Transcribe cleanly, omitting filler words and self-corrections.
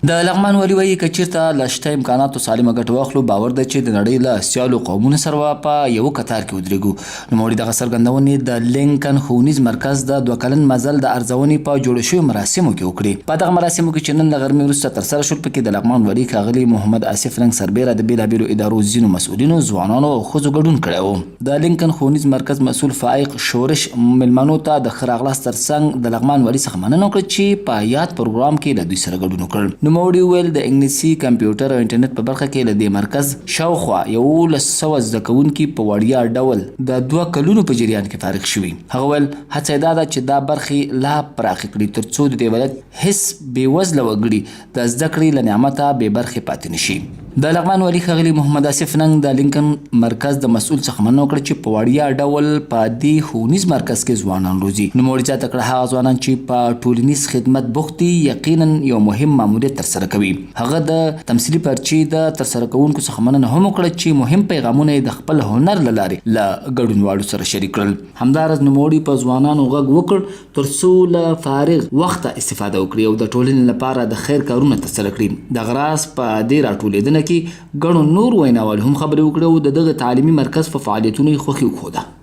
د لغمان والي وايي، که چېرته له شته امکاناتو سالمه ګټه واخلو، باور دی چې د نړۍ له سیالو قومونو سره به په یوه کتار کې ودرېږو. نوموړي دغه څرګندونې د لینکن ښوونیز مرکز د دوه کلن مزل د ارزونې په جوړو شویو مراسمو کې وکړې. په دغه مراسمو کې چې نن له غرمې وروسته ترسره شول، پکې د لغمان والي ښاغلي محمد آصف رنګ سربېره د بېلابېلو ادارو ځینو مسؤلینو، ځوانانو او ښځو ګډون کړی و. د لینکن ښوونیز مرکز مسؤل فایق شورش مېلمنو ته د ښه راغلاست ترڅنګ د لغمان والي څخه مننه وکړه چې په یاد پروګرام کې له دوی سره ګډون وکړ. نوموړي وویل، د انګلیسي، کمپیوټر او انټرنېټ په برخه کې له دې مرکز شاوخوا 1100 زده کوونکي په وړیا ډول د دوه کلونو په جریان کې فارغ شوي. هغه وویل، هڅه یې دا ده چې دا برخې لا پراخې کړي ترڅو د دې ولایت هېڅ بې وزله وګړي د زده کړې له نعمته بې برخې پاتې نه شي. د لغمان والي ښاغلي محمد آصف ننګ د لینکن مرکز د مسؤل څخه مننه وکړه چې په وړیا ډول په دې ښوونیز مرکز کې ځوانان روزي. نوموړي زیاته کړه، هغه ځوانان چې په ټولنیز خدمت بوخت دي یقینا یو مهم ماموریت ترسره کوي. هغه د تمثیلي پرچې د ترسره کوونکو څخه مننه هم وکړه چې مهم پیغامونه یې د خپل هنر له لارې له ګډونوالو سره شریک کړل. همداراز نوموړي په ځوانانو غږ وکړ تر څو له فارغ وخته استفاده وکړي او د ټولنې لپاره د خیر کارونه ترسره کړي. دغه راز په دې راټولېدنه کې ګڼو نورو ویناوالو هم خبرې وکړې او د دغه تعلیمي مرکز په فعالیتونو یې خوښي وښوده.